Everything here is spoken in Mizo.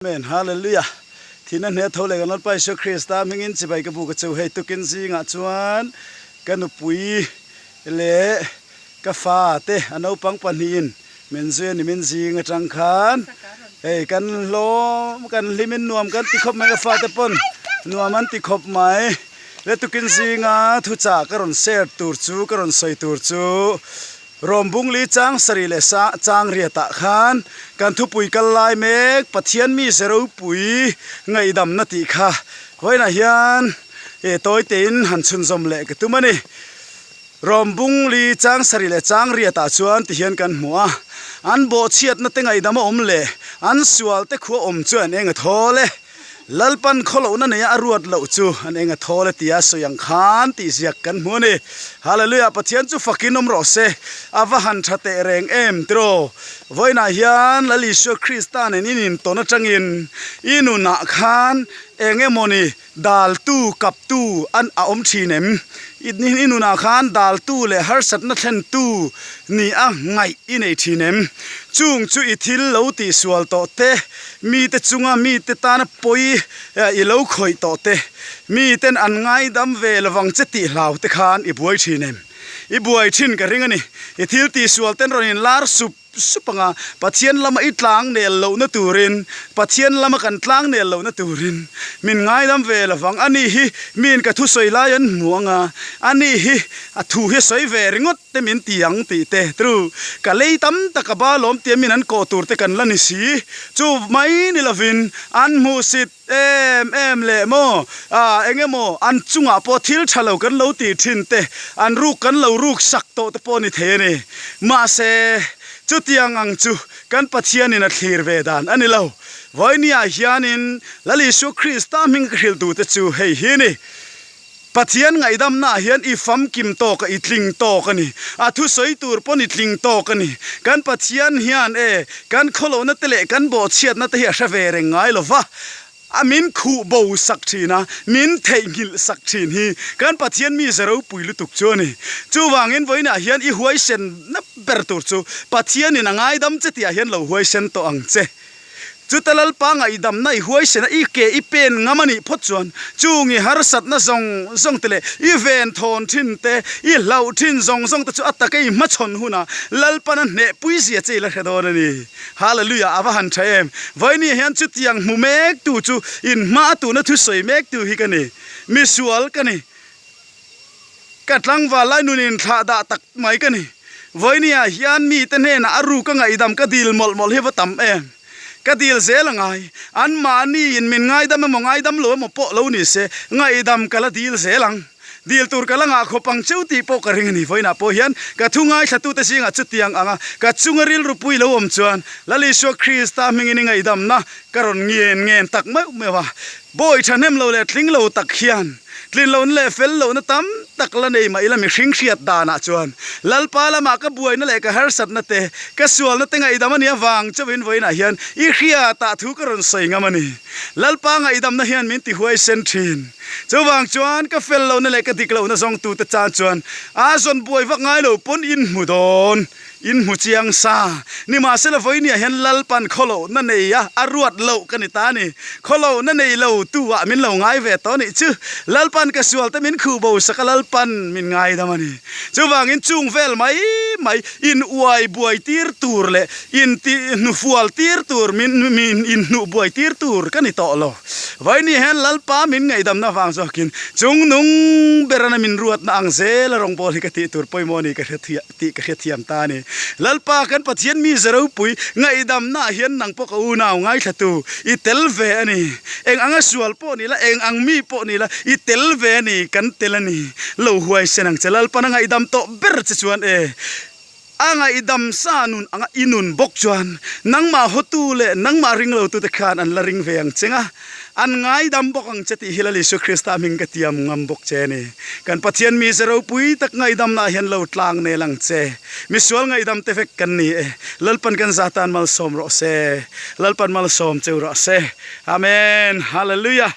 Amen Hallelujah Thihna hne tho leh kan Lalpa Isua Krista hmingin chibai ka bu ka cheu hei tukin zingah chuan ka nupui leh ka fa te a naupang pahnihin min zui a ni min zing atang khan hei kan hlawm kan hlimin nuam kan ti khawp mai ka fate pawn nuam an ti khawp mai le tukin zinga thuchah ka rawn share tur chu ka rawn sawi tur chu Rawm Bungli chang sarih leh sa chang riatah khan kan thupui kal lai mek Pathian mi ze ropui ngaihdamna tih kha vawiinah hian eh tawi tein han chhunzawm leh ka tum a ni. Rawm Bungli chang sarih leh chang riatah chuan ti hian kan hmu a, an bawhchhiatna te ngaihdam a awm leh an sual te khua awm chu an eng a thawl e. Lalpan khawlohna neia a ruat loh chu an eng a thawl e tia sawi ang khan tih ziak kan hmu a ni. Hallelujah! Pathian chu fakin awm rawh se. A va han tha teh reng em tiraw? Vawiinah hian Lal Isua Krista nen in intawn atangin i nunah khan eng emawni daltu, kaptu an a awm thin em? I nunah khan daltu leh harsatna thlentu ni a ngaih i nei thin em? Chung chu i thil lo tihsual tawh te, Mite chunga mite tana pawi i lo khawih tawh te, miten an ngaidam ve lovang che tih hlau te khan i buai thin em? I buai thin ka ring a ni. I thil tihsual ten rawn inlar sup sup ang a, Pathian lama i tlang nel lohna turin, Pathian lama kan tlang nel lohna turin min ngaidam ve lovang. Ani hi miin ka thusawi lai an hmu ang a, ani hi a thu hi sawi ve ringawt. te min ti ang tih te tru ka lei tam tak a ba lawm tia min an kawh tur te kan la ni si chu mai ni lovin an hmuhsit em em leh maw ah eng emaw an chungah pawh thil tha lo kan lo tih thin te an ruk kan lo ruk sak tawh te pawh ni thei a ni mahse chutiang ang chu kan Pathianin a thlir ve dan a ni lo vawinia hianin Lal Isua Krista hming ka hrilh tu te chu hei hi a ni. Pathian ngaihdamnaah hian i famkim tawk a, i tling tawk a ni. A thusawi tur pawn i tling tawk a ni. Kan Pathian hian e, kan khawlohna te leh kan bawhchhiatna te hi a hre ve reng ngai lo va, a min khuh bo sak thin a, min theihnghilh sak thin hi kan Pathian mi ze ropui lutuk chu a ni. Chuvangin vawiinah hian i huaisenna ber tur chu Pathianin a ngaidam che tihah hian lo huaisen tawh ang che. Chuta Lalpa ngaihdamna i huaisena i ke i pen ngam a nih phawt chuan chung i harsatna zawng zawng te leh i ven thawn thin te, i hlauh thin zawng zawng te chu a taka i hmachhawn hunah Lalpan a hnehpui zia che i la hre dawn a ni. Hallelujah! A va han tha em! Vawinia hian chutiang hmu mektu chu inhma a tuna thusawi mektu hi ka ni. Misual ka ni. Ka tlangval lai nun in thlah dah tak mai ka ni. Vawinia hian mite hnenah a ruk a ngaihdam ka dil mawlh mawlh hi va tam em. Ka dil zel a ngai. An mahni in min ngaidam emaw ngaidam lo emaw pawh lo ni se, ngaihdam ka la dil zel ang. Dil tur ka la ngah khawp ang cheu tih pawh ka ring a ni. Vawiinah pawh hian ka thu ngaithlatute zingah chutiang anga ka chunga rilru pui lo awm chuan Lal Isua Krista hmingin i ngaihdamna ka rawn ngen ngen tak meuh meuh a. Bawi thahnem lo leh tling lo tak hian Tlin lohna leh fel lohna tam tak la nei mah ila mihring hriat danah chuan Lalpa lamah ka buaina leh ka harsatna te, ka sualna te ngaihdam a nih avang chauhin vawiinah hian i hriatah thu ka rawn sawi ngam a ni. Lalpa ngaihdamna hian min ti huaisen thin. Chuvang chuan ka fel lohna leh ka dik lohna zawngtute tan chuan a zawn buai vak ngai lo pawn in hmu dawn. In hmu chiang sa. Nimahsela vawinia hian Lalpan khawlohna nei a, a ruat loh ka ni ta a ni. Khawlohna nei lo tu ah min lo ngai ve tawh a nih chu. Lalpan ka sual te min khuh bo sak a, Lalpan min ngaidam a ni. Chuvangin chung vel mai mai in uai buai tir tur leh in ti hnufual tir tur min min in hnuh buai tir tur ka ni tawh lo. Vawinia hian Lalpa min ngaihdamna vang zawkin chung nung berana min ruatna ang zel a rawngbawl hi ka tih tur pawimawh a ni ka hre thiah. tih ka hrethiam ta a ni. Lalpa kan Pathian mi ze ropui ngaihdamnaah hian nang pawh ka unau ngaithlatu i tel ve a ni. Eng anga sual pawh ni la, eng ang mi pawh ni la, i tel ve a ni, kan tel a ni. Lo huaisen ang che Lalpan a ngaihdam tawh ber che chuan e, a ngaihdam sa nun anga i nun bawk chuan nangmah hawtu leh nangmah ringlotute khan an la ring ve ang cheng a. An ngaidam bawk ang che tih hi Lal Isua Krista hming ka tiam ngam bawk che a ni. Kan Pathian mize ropui tak ngaihdamna ah hian lo tlang nel ang che. Misual ngaihdam te vek kan ni e. Lalpan kan za tan malsawm rawh se. Lalpan malsawm cheu rawh se. Amen. Hallelujah.